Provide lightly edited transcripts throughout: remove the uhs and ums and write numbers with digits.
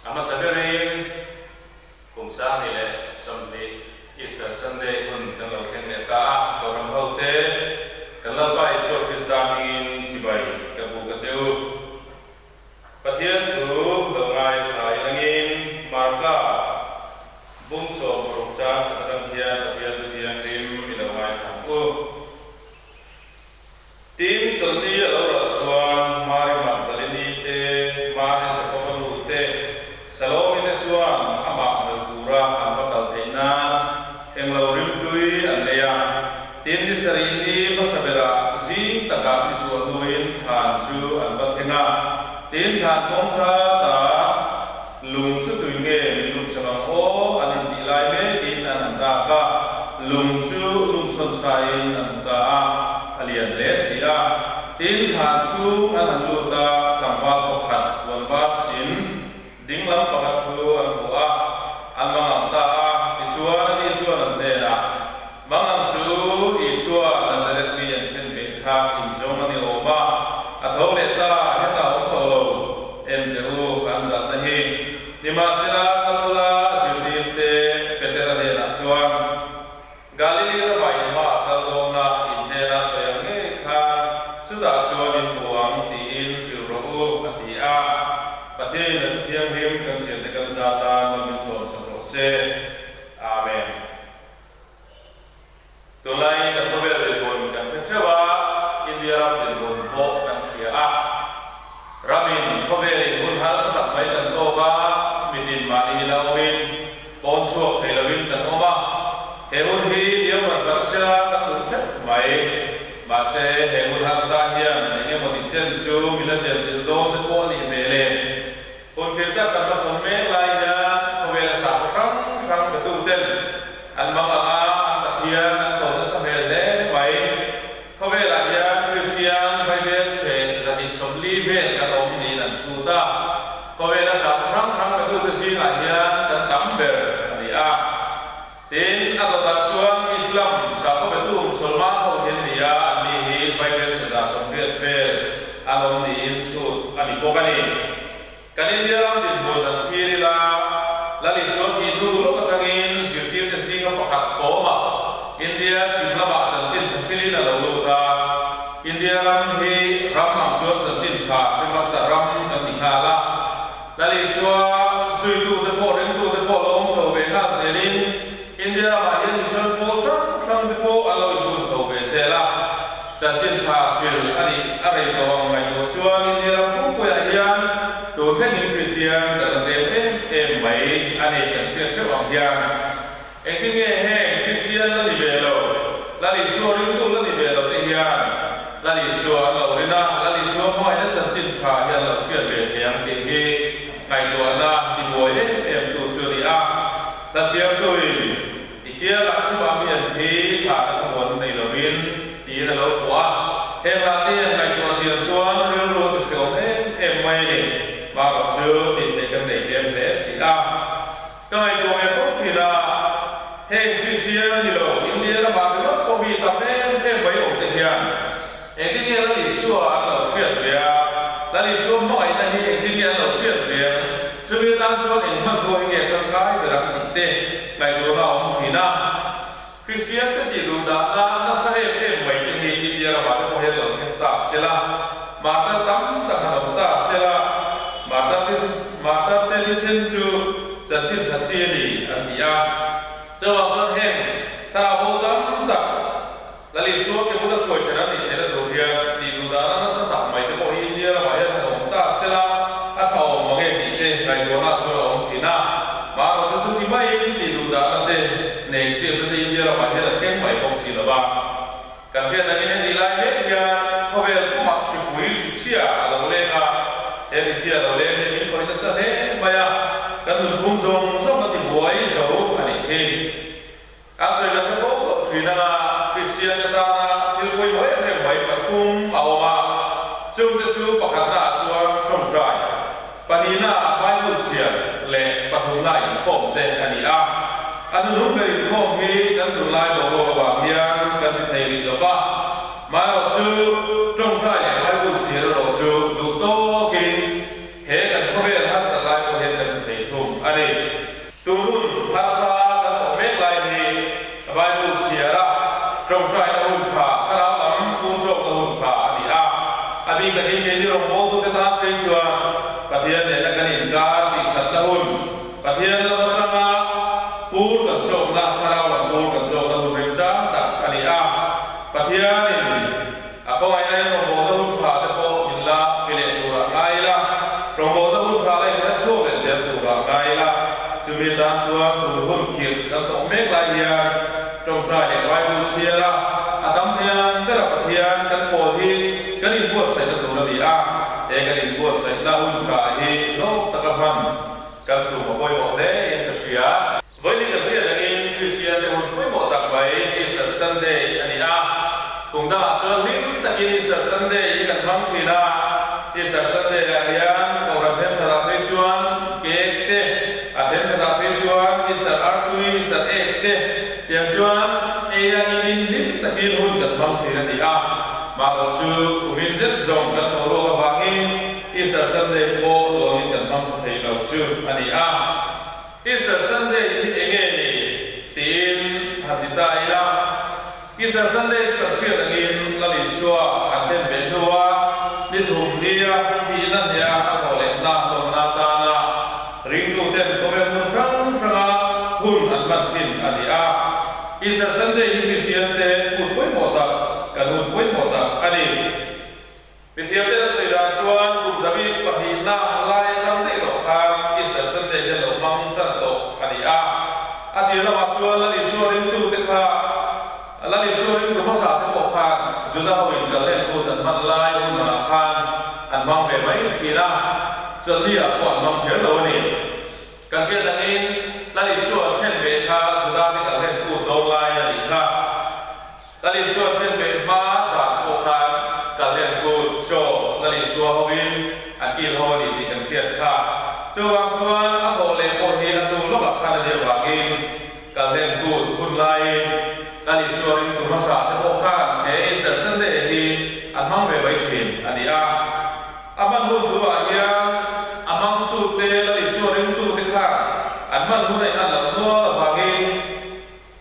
A hmasa berin kum 2020 Easter Sunday hun kan lo thleng leh ta a, Kohhran hote kan Lalpa Isua Krista hmingin chibai ka buk a che u. Pathian thu lo ngaithla ilangin Marka bung 60 chang khat atang hian Pathian thu thianghlim i lo ngaithla ang u. Tin, chawlhni a lo ral chuan Mari Magdalini te, Mari Jakoba nu te, Salomi te chuan amah hnawi tura an va kal theih nan englo rimtui an lei a. Tin, ni sarih ni hmasa berah zing takah ni chhuah hnuin thlan chu an va thleng a. Tin, thlan kawngka ta lung chu tui nge min lumsak ang aw an intih lai mekin an han dak a, lung chu lumsawn sain an hmu ta a, a lian hle si a. Tin, thlan chhung an han lut a, tlangval pakhat puanvar sin ding lam panga thu an hmu a, an mangang ta a. Tichuan, ani chuan an hnenah, Mangang chu Isua Nazareth mi an khen beh kha inzawm a ni awm a, a tho leh ta, hetah awm tawh lo, en teh u, an zalhna hi. Nimahsela, kal ula zirtirte Petera hnenah chuan, Galili ramah in hmaah kal dawn a, in hnena sawi ang ngei khan chutah chuan in hmu ang tiin hrilh rawh u, a ti a. Pathianin a thu thianghlim kan hriatte kan za tan mal min sawmsak rawh se. Amen. Tunlai kan khawvel dinhmun kan hre theuh a, India ram dinhmun pawh kan hria a. Ramin khawvelin hun harsa tak mai kan tawk a, mitin mahni la awmin pawn chhuak thei lovin kan awm a. He hun hi liam rat rat sela kan duh theuh mai. Mahse, he hun harsa hian eng emaw ti chen chu min la chenchilh dawn te pawh a nih hmel e. Hun thil tak kan hmasawn mek lai hian khawvela sakhaw hrang hrang betuten an mang ang a, an Pathian an ko nasa hmel hle mai. Khawvelah hian Kristian Vaibel chhe 140 vel kan awm niin an chhut a, khawvela sakhaw hrang hrang betute zingah hian kan tam ber a ni a. Tin, a dawtah chuan Islam sakhaw betu Musalman ho hi an ni a, anni hi Vaibel chhe 180 vel an awm niin chhut a ni bawk a ni. Kan India ram dinhmun an thlir ila, Lal Isua thih hnu lawk atangin zirtirte zinga pakhat thawmah India chhim lamah chanchin tha thilin a lo lut a. India ram hi ram ang chuan chanchin tha hre hmasa ram kan ni nghal a. Lal Isua zuitute pawh ringtute pawh lo awm chho ve nghal zelin India ramah hian mission pawl hrang hrang te pawh an lo inbun chho ve zel a. Chanchin tha hrilh a nih a rei tawh ang ngaihtuah chuan India ram pumpuiah hian tu thlengin Kristian kan la tlem em em mai a ni kan hriat theuh ang hian. Engtin nge heng Kristian la ni ve lo, Lal Isua ringtu la ni ve lo te hian Lal Isua an lo rin a, Lal Isua hmangaihna chanchin tha hi an lo hriat ve thei ang tih hi ngaihtuahna tibuai em em tu chu a ni a. Hla siamtuin I kiangah thimah mi an thi, thla ka thlamuan nei lovin, tiin a lo hmuh a. Heng hla te an ngaihtuah chian chuan rilru a tihrehawm em em mai a ni. Hmarawh chu tih theih kan nei tlem hle si a. Ka ngaihtuah ve fo thin a, heng Kristian ni lo India ramah ringawt pawh mi tam em em mai awm te hian engtin nge Lal Isua an lo hriat ve a, Lal Isua hmangaihna hi engtin nge an lo hriat ve ang, chumi atan chuan eng hmanrua hi nge tangkai ber ang tih te ngaihtuahna a awm thin a. Kristian te tih duh dahna nasa em em mai te hi India ramah te pawh hian lo thleng ta sela, martar tam tak han awm ta sela, martar te martar te thisen chu chanchin tha chi a ni an ti a. Chuvang chuan heng thlarau bo tam tak Lal Isua ke bula hruai kher an nih theihna tur hian tih duh dahna nasa tak mai te pawh hi India ramah hian han awm ta sela, a tha awm mange tih te ngaihtuahna chuan a awm thin a. Mahrawh chu chuti maiin tih duh dahna te nei chiatna te India ramah hian a thleng mai bawk si lo va. Kan hriat angin heti lai mek hian khawvel pumah hripui hrichhia a lo leng a, he hrichhia a lo leng hi min khawih nasa hle mai a, kan nunphung zawng zawng a tibuai zo a nih hi. Kan sawi kan hre fo tawh thin anga Kristian te tana thil pawimawh em em mai pathum a awm a, chungte chu pakhatnaah chuan tawngtai, pahnihnaah Bible chhiar leh pathumnaah inkhawm te a ni a. A hnuhnung ber inkhawm hi kan tunlai boruak avang hian kan ti thei rih lo va, maherawhchu tawngtai leh Bible chhiar erawh chu duh tawkin he kan khawvel harsat lai pawh hian kan ti thei. phei chuan Pathian nena kan inkar tihthatna hun, Pathian lam atanga pur kan chawkna, thlarau lam pur kan chawkna hun remchang tak a ni a. Pathianin a khawngaihna in rawngbawlna hun tha te pawh min la pe leh turah ngai ila, rawngbawlna hun tha la inherh chhuak leh zel turah ngai ila, chumi atan chuan tun hun khirh kan tawh mek lai hian tawngtai leh Bible chhiar a, a tam thei ang bera Pathian kan pawl hi kan inbuatsaihna tur a ni a, he kan inbuatsaihna hun tha hi hlawk taka hman kan tum a pawimawh hle in ka hria. Vawiin kan hriat angin Kristian te hun pawimawh tak mai Easter Sunday a ni a. Kum dangah chuan hlim takin Easter Sunday hi kan hmang thin a. Easter Sunday ah hian Kohhran thenkhatah phei chuan cake te, a thenkhatah phei chuan Easter artui, Easter egg te tiang chuan ei a inin hlim takin hun kan hmang thin a ni a. Mahlo chu kumin zet zawng kan boruak avangin Easter Sunday pawh dawnin kan hmang tha thei lo chu a ni a. Easter Sunday hi enge ni? tiin han ti ta ila. Easter Sunday chu kan hriat angin Lal Isua an then ve hnua ni thum nia thihna hnia a thawh lehna hlawmna atana ringtuten khawvel hmun hrang hranga hun an hman thin a ni a. Easter Sunday hi Kristiante kut pawimawh tak, kan hun pawimawh tak a ni. Mithiamte an sawi dan chuan kum zabi pahnihna lai atang daih tawh khan Easter Sunday hian lo hmang tan tawh a ni a. A tir lamah chuan Lal Isua ringtute kha Lal Isua ringtu hmasa te pawh khan Juda hoin Kallen kut an hman lai hun angah khan an hmang ve mai thin a, chawlhni-ah pawh an hmang kher lo a ni. Kan hriat angin Lal Isua an thlen ve kha Juda te Kallen kut dawn lai a nih kha. Lal Isua thlen ve hma zan pawh khan Kallen kut chaw Lal Isua hovin an kil ho a ni tih kan hriat kha. Chuvang chuan a thawh leh pawh hi a hnu lawkah khan a nih avangin Kallen kut hun laiin Lal Isua ringtu hmasa te pawh khan he Easter Sunday hi an hmang ve mai thin a ni a. A hman hun thu ah hian a hmangtute Lal Isua ringtute khan an hman hun a inhan loh nual avangin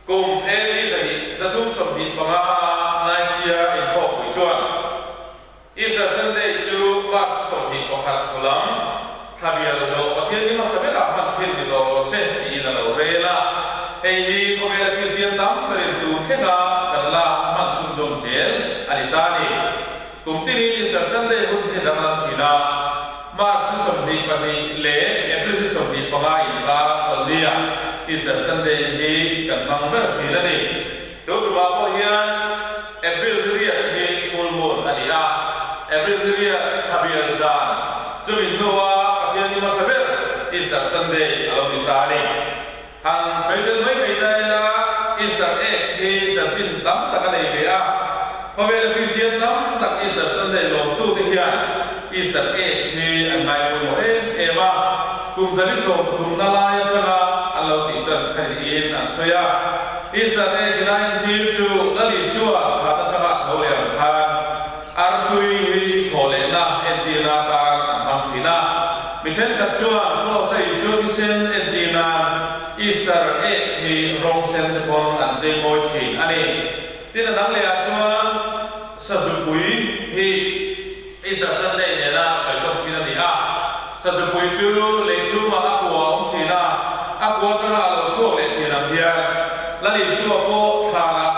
Kum AD 325 a Nicaea inkhawmpui chuan Easter Sunday chu March 21 hnu lam thla bial zawh Pathian ni hmasa berah hman thin ni tawh rawh se tiin a lo rel a. Hei hi khawvela Kristian tam berin tu thlenga kan la hman chhunzawm zel a ni ta a ni. Kum tinin Easter Sunday hun hi a danglam thin a, March ni 22 leh April ni 25 inkar chawlhnia Easter Sunday hi kan hmang ber thin a ni. Tun tumah pawh hian April ni riat hi full moon a ni a, April ni riat thla bial zan chumi hnua Pathian ni hmasa ber Easter Sunday a lo ni ta a ni. Han sawi tel mai mai ta ila, Easter egg hi chanchin tam tak a nei ve a. Khawvela Kristian tam tak Easter Sunday lawmtute hian Easter egg hi an ngaipawimawh em em a. Kum 130na lai atanga an lo tih tan kha niin an sawi a. Easter egg ina entir chu Lal Isua thlan atanga a tho leh ang khan Artui hi thawhlehna entirna atan an hmang thin a. Mi thenkhat chuan Kraws-a Isua thisen entir nan Easter egg hi rawng sen te pawn an chei mawi thin a ni. Tin a dang lehah chuan Sazupui hi Easter Sunday nena sawi zawm thin a ni a. Sazupui chu lei chhungah a kua a awm thin a, a kua atanga a lo chhuak leh thin ang hian Lal Isua pawh thlanah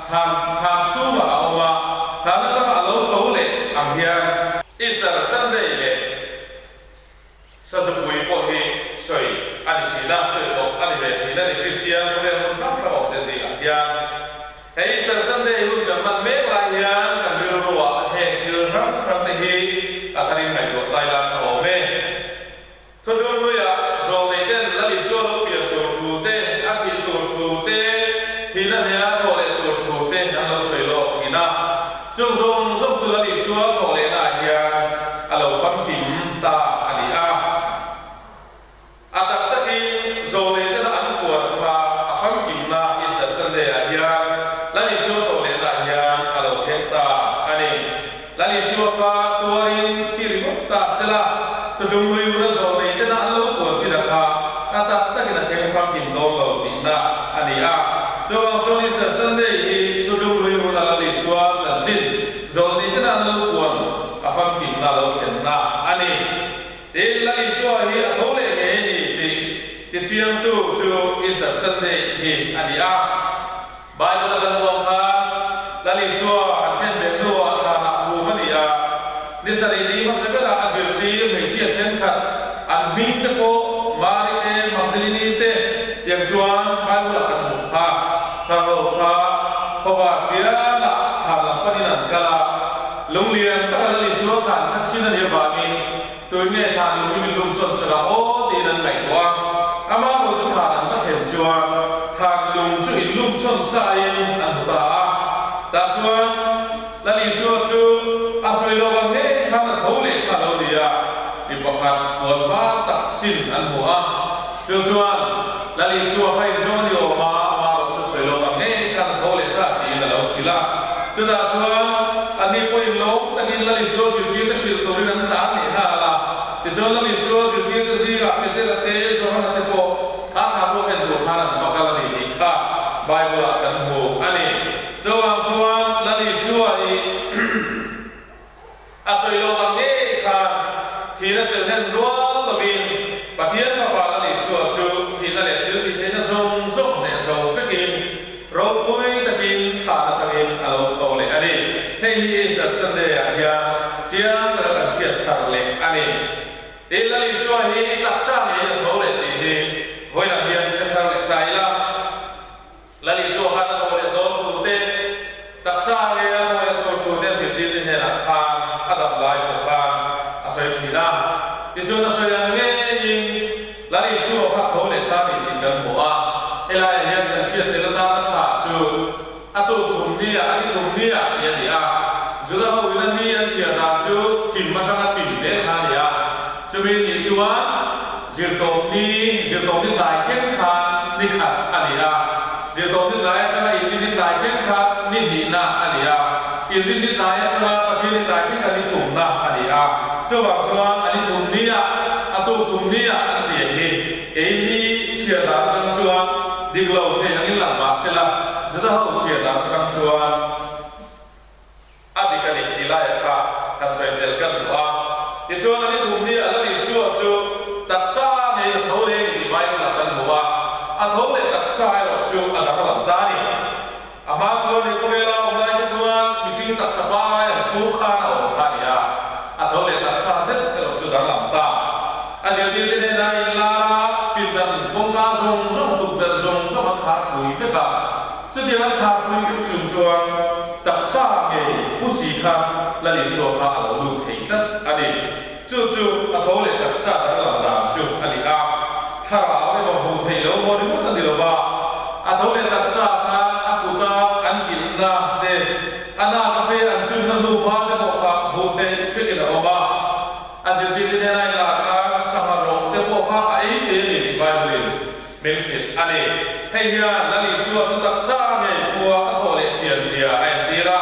thlan thlan chhungah a awm a, thlan atanga a lo tho leh ang hian Easter Sunday leh Sazupui pawh hi sawi a ni thin a, sawi pawh a ni ve thin a ni Kristian khawvel hmun hrang hrang awmte zingah hian. He Easter Sunday hun kan hman mek lai hian kan rilruah heng thil hrang hrang te hi a tharin ngaihtuah tai lan a awm e. Thuthlung hluiah zawlnei ten Lal Isua lo pian tur thu te, a thih tur thu te, thihna hnia thawh leh tur thu te an lo sawi lawk thin a. Chung zawng zawng chu Lal Isua thawh lehnaah hian a lo famkim ta a ni a. A tak takin zawlnei tena an puan kha a famkimna Easter Sunday-ah hian Lal Isua thawh lehnaah hian a lo thleng ta a ni. Lal Isua kha tuarin thi ringawt ta sela, thutlung lui ura zawlnei tena an lo puan thin a kha a tak takin a thleng famkim dawn lo tihna a ni a. Chuvang chuan Easter Sunday hi thutlung lui huna Lal Isua chanchin zawlnei tena an lo puan a famkimna lo thlenna a ni. Isua hi a tho leh ngei a ni tih tichiangtu chu Easter Sunday hi a ni a. Bible a kan buang khan Lal Isua an khen ve hnuah thlanah phum a ni a. Ni sarih ni hmasa berah a zirtir hmeichhia thenkhat an hming te pawh Mari te, Magdalini te tiang chuan Bible ah kan hmuh kha. Hna-ro kha khawvar tialah thlan lam panin an kal a. Lunglian taka Lal Isua thlan kha chhin a nih avangin Tui nge thlan lung i min lum sawn sak a aw tiin an ngaihtuah a. Amah ro chu thlan an va thlen chuan thlan lung chu in lum sawn sain an hmu ta a. Tah chuan Lal Isua chu a sawi lo ang ngei khan a tho leh kha lo ni a, mi pakhat puan var tak sin an hmu a. Chu chuan Lal Isua kha inzawng a ni awm a, amah ro chu sawi lo ang ngei khan a tho leh ta tiin a lo hrilh a. Chutah chuan anni pawhin lawm takin Lal Isua zirtirte hrilh turin an tlan leh nghal a. Tichuan Lal Isua zirtirte zingah Petera te, Johana te pawh kha thla ruak en tur khan an va kal a ni tih kha Bible-ah kan hmu a ni. Chuvang chuan Lal Isua hi A sawi lo ang ngei khan thihna chelhnen rual lovin Pathian Fapa Lal Isua chu thihna leh thil tih theihna zawng zawng hneh zo vekin ropui takin thlan atangin a lo tho leh a ni. Hei hi Easter Sunday-ah hian chiang taka kan hriat thar leh a ni. Tin, Lal Isua hi taksa ngeiin a tho leh tih hi vawiinah hian hre thar leh ta ila. Lal Isua khan a thaw leh dawn tur te, taksa nge a thaw leh tur tur te zirtirte hnenah khan a dam lai pawh khan a sawi thin a. Tichuan a sawi ang ngeiin Lal Isua kha a tho leh ta ni tih kan hmu a. Helaiah hian kan hriat tel atana tha chu a tuk thum nia, a ni thum nia tih a ni a. Juda ho in a ni an chhiar dan chu thim atanga thim zel kha a ni a. Chumi nih chuan Zirtawpni, Zirtawpni tlai thleng kha ni khat a ni a, Zirtawpni tlai atanga Inrinni tlai thleng kha ni hnihna a ni a, Inrinni tlai atanga Pathianni tlai thleng kha ni thumna a ni a. Chuvang chuan a ni thum nia, a tuk thum nia an ti ang hi keini chhiar dan atang chuan dik lo thei angin lang mah se la, Juda ho chhiar dan atang chuan, A dik a ni tih laiah kha kan sawi tel kan duh a. Tichuan a ni thum ni a Lal Isua chu taksa ngeiin a tho leh a ni tih Bible-ah kan hmu a. A tho leh taksa erawh chu a danglam ta a ni. A hma chuan he khawvela awm lai kha chuan mihring taksa pangai an pu khan a awm kha a ni a. A tho leh taksa zet erawh chu danglam ta. A zirtirte hnenah inlar a, pindan kawngka zawng zawng tukverh zawng zawng an khar pui vek a. Chutiang an khar pui vek chung chuan taksa ngei pu si kha Lal Isua kha a lo lut thei tlat a ni. Chu chu a tho leh taksa danglam dan chu a ni a, thlarau emaw hmuh theih lo maw ringawt a ni lo va, a tho leh taksa khan a kuta an kilhna te, a nak a fe an chhunna hnu hma te pawh kha hmuh theih vekin a awm a. A zirtirte hnena inlar khan sangha rawh te pawh kha a ei thei a ni tih Bible-in Min hrilh a ni. Hei hian Lal Isua chu taksa ngei khua a thawh leh thian zia a entir a,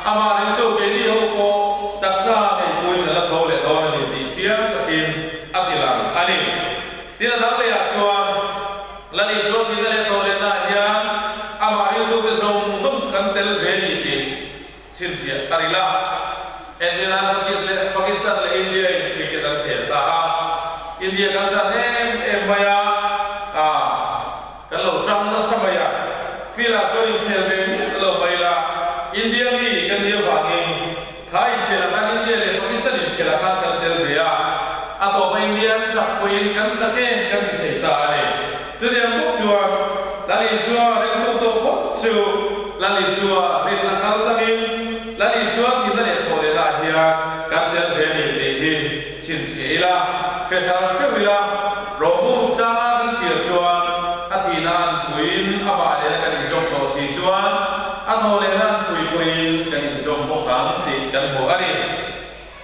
amah ringtu keini ho pawh taksa ngei puiin a la tho leh dawn a ni tih chiang takin a ti lang a ni. Tin a dang lehah chuan Lal Isua thihna leh thawh lehnaah hian amah ringtute zawng zawng chu kan tel ve a ni tih chhinchhiah ka rilh a. Entirnan Pakistan leh India in cricket an khel ta a, India kan tan em em mai a, ah kan lo tang nasa mai a, field ah chuan inkhel ve miah lo mai la, India mi kan nih avangin kha inkhelah khan India leh Pakistan inkhelah khan kan tel ve a, a tawpa India an chak pawhin kan chak e kan ti thei ta a ni. Chutiang bawk chuan Lal Isua ringtu tawh phawt chu Lal Isua rinna kal tlangin Lal Isua thihna leh thawh lehna ah hian kan tel ve a ni tih hi chhinchhiah ila, hre thar theuh ila, rawhbuk changa kan chhiar chuan a thihna an puiin amah nena kan inzawm tawh si chuan a thawh lehna an pui pawhin kan inzawm bawk ang tih kan hmu a ni.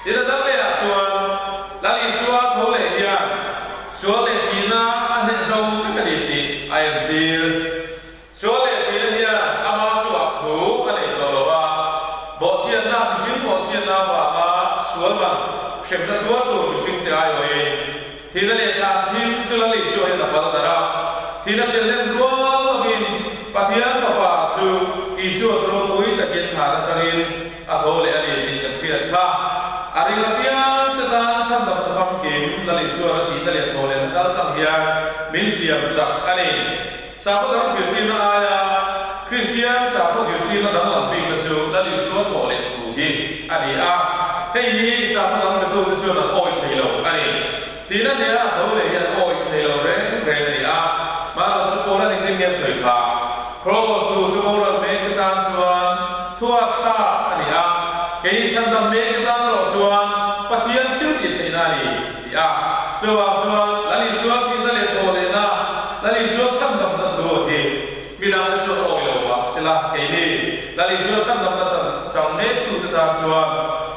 Tin a dang lehah chuan Lal Isua tho leh hian sual leh thihna a hneh zo vek a ni tih a entir. Sual leh thihna hian ama chungah thu a nei tawh lo a, bawhchhiatna, mihring bawhchhiatna avanga sual man hremna tuar tur mihringte aiawhin thihna leh thlan thim chu Lal Isua hian a pal darh a. Thihna chelhlen rual lovin Pathian Fapa chu Isua chu ropui takin thlan atangin A tho leh a ni tih kan hriat kha. A ring apiang te tan chhandamna famkim Lal Isuan a tihna. thihna leh thawhlehna kaltlang hian min siam sak a ni. Sakhaw dang zirtirna aia Kristian sakhaw zirtirna danglam bikna chu Lal Isua thawh leh thu hi a ni a, hei hi sakhaw dang betute chuan an awih thei lo a ni. Thihna nia a tho leh hi an awih thei lo reng reng a ni a, mahlo chu Paula engtin nge sawi kha? Kraws thu chu boral mekte tan chuan thuak thlak a ni a, kei chhandam mekte tan erawh chuan Pathian thil tih theihna a ni, ti a. Chuvang chuan Lal Isua thihna leh thawhlehna, Lal Isua chhandamna thu a hi midangte chuan awih lo mah sela, keini Lal Isua chhandamna chang mektute tan chuan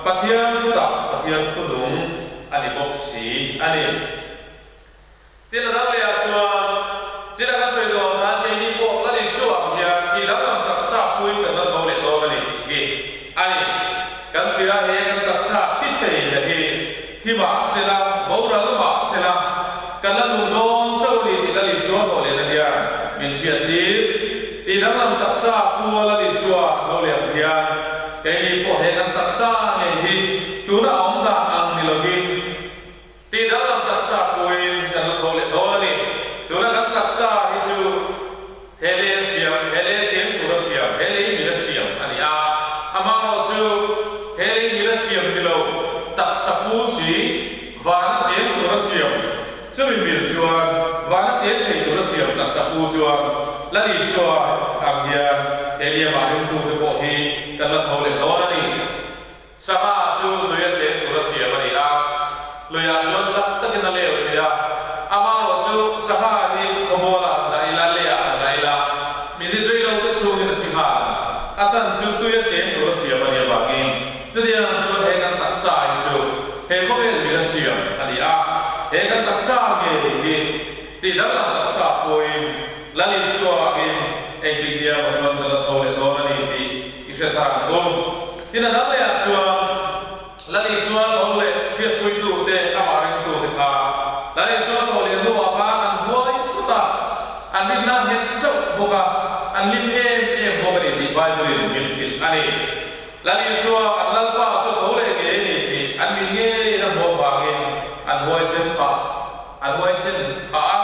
Pathian thutak, Pathian thunung a ni bawk si a ni. Tin, a dang lehah chuan, chin a kan sawi duh ang khan keini pawh Lal Isua ang hian tih danglam taksa pui kan la tho leh dawn a ni tih hi a ni. Kan hria he kan taksa thi thei la hi thi mah sela, boral mah sela, kan la nung dawn chauh a ni tih Lal Isua tho lehna hian min hriat tir. Tih danglam taksa pua Lal Isua a tho leh ang hian keini pawh he kan taksa ngei hi tuna a awm dan ang ni lovin, Tih danglam taksa puiin kan la tho leh dawn a ni. Tuna kan taksa hi chu he lei a siam, he lei a cheng tur a siam, he lei mil a siam a ni a. Amaherawh chu he lei mil a siam ni lo, taksa pu si, van a cheng tur a siam. Chumi mil chuan van a cheng thei tur a siam taksa pu chuan Lal Isua ang hian he liamah ringtute pawh hi kan la tho leh dawn a ni. Sangha chu lui a cheng tur a siam a ni a, luiah chuan chak takin a leu thei a. Amaherawh chu sangha hi khawmualah han dah ila, leiah han dah ila, minute rei lo te chhungin a thi nghal. A chhan chu tui a cheng tur a siam a nih avangin chutiang chuan he kan taksa hi chu he khawvel min a siam a ni a, he kan taksa ngei hi tih danglam taksa pawhin Lal Isua angin engtik nia maw chuan kan la tho leh dawn a ni tih i hre thar ang u. Tin a dang lehah chuan Lal Isua tho leh hriatpuitute amah ringtute kha Lal Isua tho leh hnuah khan an huai sut a, an rinna a nghet sauh bawk a, an hlim em em bawk a ni tih Bible-in min hrilh a ni. Lal Isua an Lalpa chu tho leh ngei a ni tih an mit ngeiin a hmuh avangin an huaisen phah an huaisen phah a.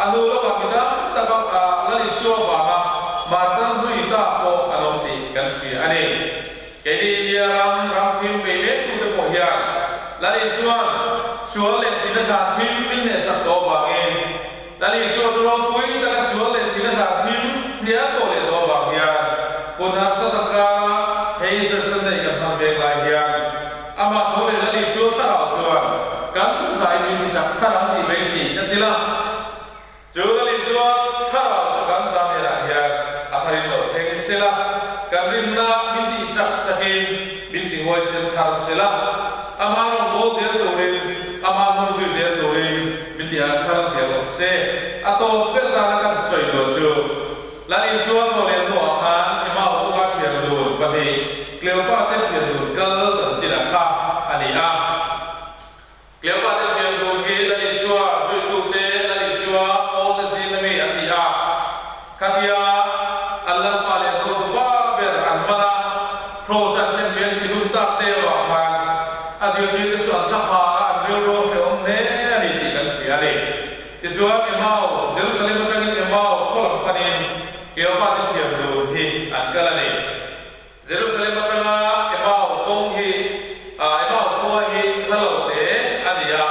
A hnu lawkah mi tam tak a Lal Isua vanga martar zui ta pawh an awm tih kan hria a ni. Keini India ram ram thim bei mektute pawh hian Lal Isua'n sual leh thihna thlan thim min hnehsak tawh avangin Lal Isua chu ropui taka sual leh thihna thlan thim hnial tawh leh tawh avang hian hun harsa tak kara hei Easter Sunday kan hman veng lai hian amah tho leh Lal Isua thlarau chuan kan zai min ti chak thar ang tih mai si ka ti la. Chu Lal Isua thlarau chu kan zan hnenah hian a tharin lo thleng sela, kan rinna min tih chak sakin min ti huaisen thar sela, amah rawn bawl zel turin, amah hnung zui zel turin min ti harh thar zel rawh se. A tawp ber tana kan sawi duh chu, Lal Isua thaw leh hnuah khan Emau kuka thian dun pahnih, Cleopa te thian dun kal chanchin a kha a ni a. Cleopa te thian dun hi Lal Isua zuitute, Lal Isua pawlte zinga mi an ni a. Khatia an Lalpa leh Hotupa ber an man a, Kraws an en ve an tih hun tak te avang khan a zirtirte chu an thla hma a, an rilru a hrehawm hle a ni tih kan hria a ni. Tichuan Emau, Jerusalem atangin Emau khaw lam panin Kleopa te thian dun hi an kal a ni. Jerusalem atanga Emau kawng hi, Emau khua hi hla lo te a ni a.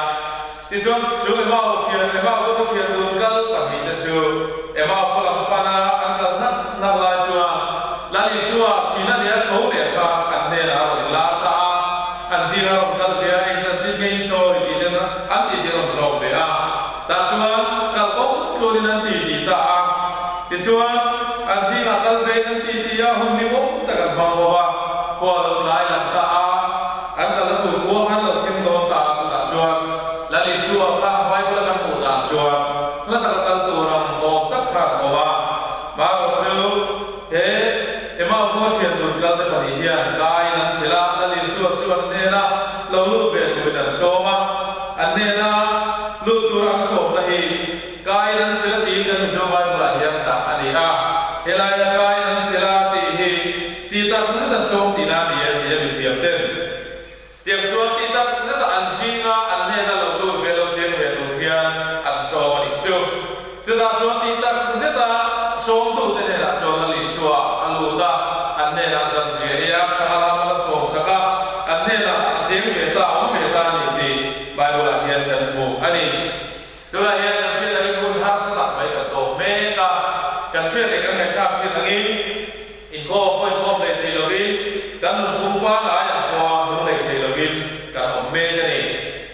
Tichuan, chu Emau thian, Emau kawnga thian dun kal pahnihte chu Emau khaw lam pana an kal hnak hnak lai chuan Lal Isua thihna leh a tho leh kha an hnenah a rawn inlar ta a. An zingah a rawn kal ve a, eng chanchin nge in sawi tih ten an tih te a rawn zawk ve a. Tah chuan kal kawng tluanin an ti ti ta a. Tichuan, an zingah kal vein an ti ti a, hun hlimawm tak an hmang ho a, khua lo tlai lang ta a, an kalna tur khua khan lo thleng dawn ta a, chutah chuan Lal Isua kha Bible a kan hmuh dan chuan hla taka kal tur ang awm tak khan a awm a. Marawh chu he Emau khua thian dun kal te pahnih hian kaiin an chhilh a, Lal Isua chu an hnena lo lut ve turin an sawm a, an hnena lut tur an sawmna hi Kai an chhilh a tiin kan Mizo Bible-ah hian dah a ni a. Helaia kai an chhilh a tih hi tih tak zeta sawm tihna a ni e tia mithiam ten. Tiang chuan tih tak zeta an zinga an hnena lo lut ve lo cheng ve tur hian. Chutah chuan tih tak zeta sawmtute hnenah chuan Lal Isua a lut a, an hnenah zanriah ei a, sangal a mal a sawmsak a, an hnenah a cheng ve ta, a awm ve ta a ni tih Bible-ah hian kan hmu a ni. Tunah hian kan hriat angin hun harsa tak mai kan tawk mek a, kan hriat leh kan ngaihthlak thin angin inkhawm pawh inkhawm leh thei lovin kan nunphung pangngai ang pawha nung leh thei lovin kan awm mek a ni.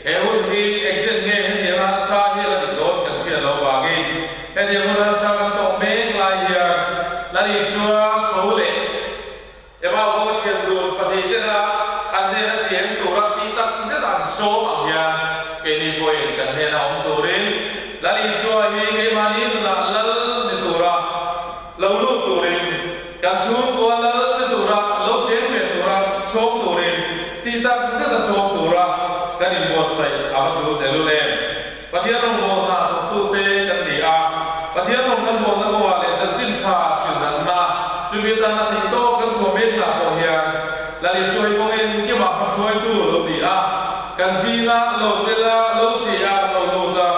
He hun hi engchen nge hetiang harsa hi a la nih dawn kan hriat loh vangin hetiang hun harsa kan tawk mek lai hian Lal Isua tho leh Emau kawng thian dun pahnihten a an hnena cheng tura tih tak zet an sawm ang hian keini pawhin kan hnena awm turin Lal Isua hi keimahni nunah lal ni tura lo lut turin, kan chhungkua lal ni tura lo cheng ve tura sawm turin tih tak zet a sawm tura kan inbuatsaih a va tul tehlul em? Pathian rawngbawlna a thawktute kan ni a, Pathian rawng kan bawlna kawngah leh chanchin tha hrilhnatna chumi atana theih tawk kan chhuah mekna pawh hian Lal Isua hi kawng engkimah hmahruaitu lo ni a, kan zingah lo tel a, lo chhi a, lo lut a,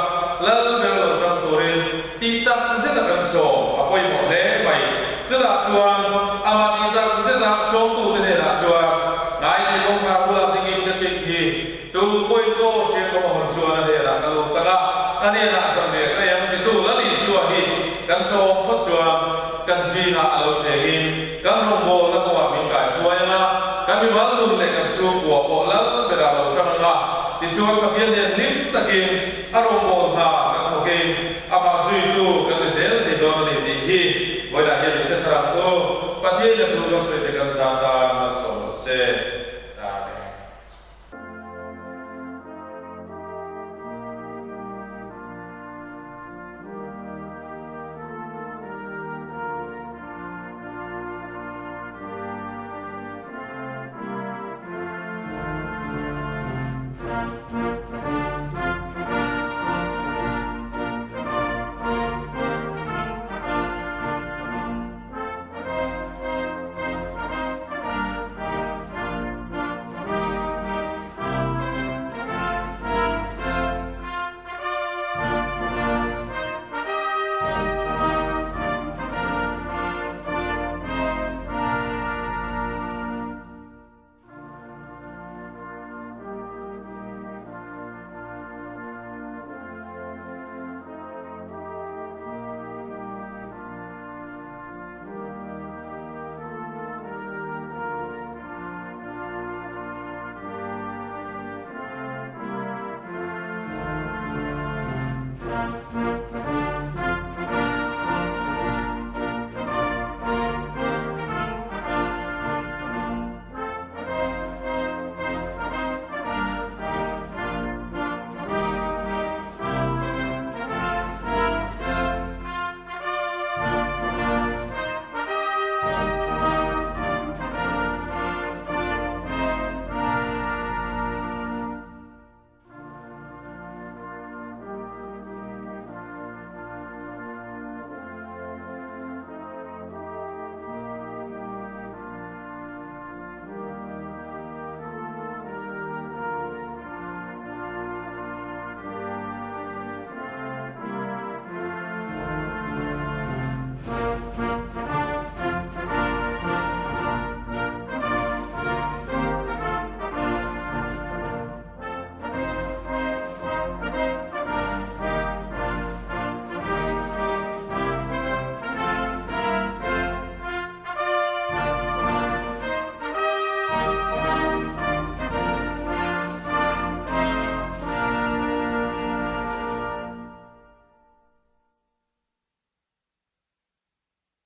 Lal ber lo tang turin tih tak zeta kan sawm a pawimawh hle mai. Chutah chuan amah tih tak zeta sawmtute hnenah chuan ngaite kawngkhar bulah dingin ka kik hi Tu pawikaw hriat ka hmun chuan a hnenah ka lut tak a, a hnenah zanriah ka ei ang titu Lal Isua hi kan sawm phawt chuan kan zingah a lo chengin kan rawngbawlna kawngah min kaihruai ang a, kan mimal nun leh kan chhungkua pawh Lal berah lo tang ang a, tichuan Pathian nen hlim takin a rawngbâwl hna kan thawkin amah zuitu kan ni zel thei dawn a ni tih hi vawilah hian i hre thar ang u. Pathian in a thu kan sawi te kan zan tan malsawm rawh se. Amen.